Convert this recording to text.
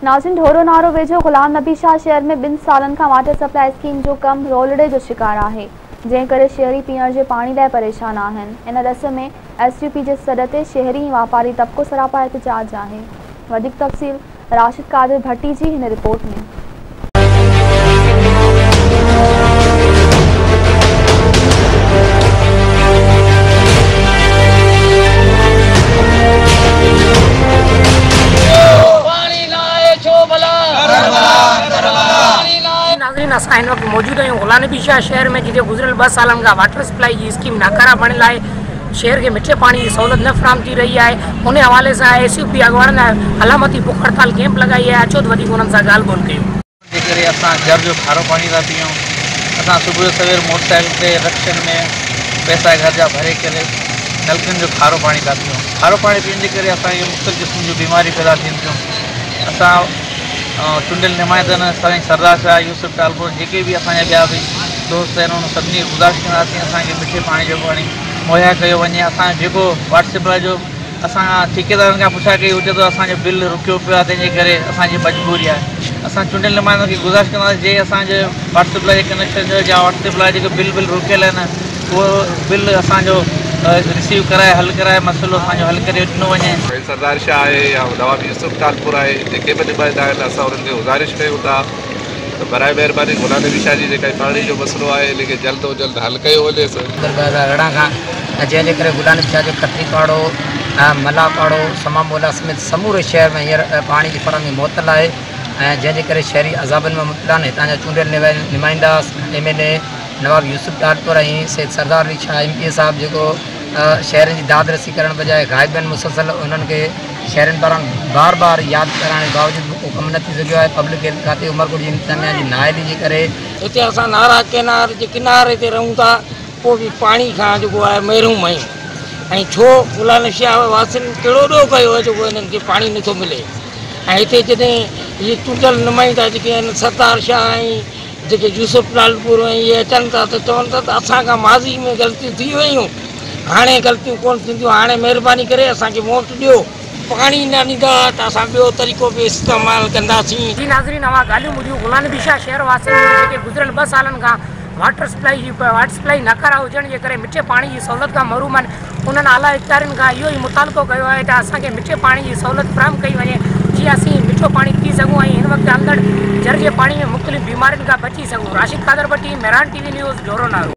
ناظرين ڍورو نارو ويجهو غلام نبي شاهه شهر ۾ 2 سالن کان واٽر سپلاء اسڪيم جو ڪم رولڙي جو شڪار آهي، جنهن ڪري شهري پيئڻ جي پاڻي لاء پريشان آهن. ان ڏس ۾ ايس يو پي جي سڏ تي شهري ۽ واپاري طبقو سراپا احتجاج آهي. وڌيڪ تفصيل راشد قادر ڀٽي جي هن رپورٽ ۾. ناظرين اسان هن وقت موجود آهيون غلام نبي شاهه شهر ۾ جتي گذريل 2 سالن کان واٽر سپلائي جي اسڪيم ناڪاره بڻيل آهي، شهر کي مٺي پاڻي جي سهولت نه فراهم ٿي رهي آهي، ان حوالي سان ايس يو پي اڳواڻن علامتي بک هڙتال ڪيمپ لڳائي آهي، اچو ته وڌيڪ انهن سان ڳالهه ٻولهه ڪيون. جي ڪري اسان جر جو کارو پاڻي ٿا پيئون. اسان صبح جو سوير موٽر سائيڪل تي رڪشن ۾ پئسا گهر جا ڀري ڪري نلڪن جو کارو پاڻي ٿا پيئون. کارو پاڻي پيئڻ جي ڪري اسان کي مختلف قسم جون بيماريون پيدا ٿين ٿيون. اسان چونڊيل نمائندن سائين سردار شاهه، يوسف ٽالپر جيڪي به اسان جا ٻيا به دوست آهن انهن سڀني کي گذارش ڪنداسين اسان کي مٺي پاڻي جو پاڻي مهيا ڪيو وڃي. اسان جيڪو واٽر سپلاء جو اسان ٺيڪيدارن کان پڇا ڪئي هو چئي ٿو اسان جو بل رڪيو پيو آهي تنهن جي ڪري اسان جي مجبوري آهي. اسان چونڊيل نمائندن کي گذارش ڪنداسين جي اسان جي واٽر سپلاء جي ڪنيڪشن جو يا واٽر سپلاء جيڪو بل بل رڪيل آهن اهو بل اسان جو رسيو ڪرائي حل ڪرائي مسئلو اسان جو حل ڪري ڏنو وڃي. سائين سردار شاهه آهي يا نواب يوسف ٽالپر آهي جيڪي به نمائندا آهن اسان انهن کي گذارش ڪيون ٿا ته براء مهرباني غلام نبي شاهه جي جيڪا پاڻي جو مسئلو آهي ان کي جلد و جلد حل ڪيو وڃي. 2018 کان جنهن جي ڪري غلام نبي شاهه جو کتري پاڙو، ملا پاڙو، سما مولا سميت سموري شهر ۾ هينئر پاڻي جي فراهمي معطل آهي ۽ جنهن جي ڪري شهري عذابن ۾ مبتلا آهن. هتان جا چونڊيل نمائندا M N A Nawab Yousuf Talpur ۽ Syed Sardar Ali Shah M P A صاحب جيڪو شهرين جي داد رسي ڪرڻ بجاء غائب آهن مسلسل انهن کي شهرين پاران بار بار ياد ڪرائڻ جي باوجود به ڪو ڪم نه ٿي سگهيو آهي. پبلڪ هيلٿ کاتي عمرڪوٽ جي انتظاميا جي نااهلي جي ڪري هتي اسان نارا ڪينال جي ڪناري تي رهون ٿا پوء به پاڻي کان جيڪو آهي محروم آهيون ۽ ڇو غلام شاهه واسين ڪهڙو ڏوهه ڪيو آهي جيڪو هنن کي پاڻي نٿو ملي ۽ هتي جڏهن هي چونڊيل نمائندا جيڪي آهن سردار شاهه ۽ جيڪي يوسف ٽالپور ۽ اهي اچن ٿا ته چون ٿا ته اسان کان ماضي ۾ غلطيون ٿي ويون هاڻي غلطيون ڪونه ٿينديون هاڻي مهرباني ڪري اسان کي ووٽ ڏيو. پاڻي نه ڏيندا ته اسان ٻيو طريقو به استعمال ڪنداسين. جي ناظرين اوهان ڳالهيون ٻڌيون غلام نبي شاهه شهر واسين جون جيڪي گذريل 2 سالن کان واٽر سپلائي جي واٽر سپلائي ناڪاره هجڻ جي ڪري مٺي پاڻي جي سهولت کان محروم آهن انهن اعليٰ اختيارين کان اهو ئي مطالبو ڪيو آهي ته اسان کي مٺي پاڻي جي سهولت فراهم ڪئي وڃي جيئن اسين مٺو پاڻي پي سگهون ۽ هن وقت هلندڙ جر جي پاڻي ۾ مختلف بيمارين کان بچي سگهون. Rashid Qadir Bhatti, Mehran T V news, Dhoro Naro.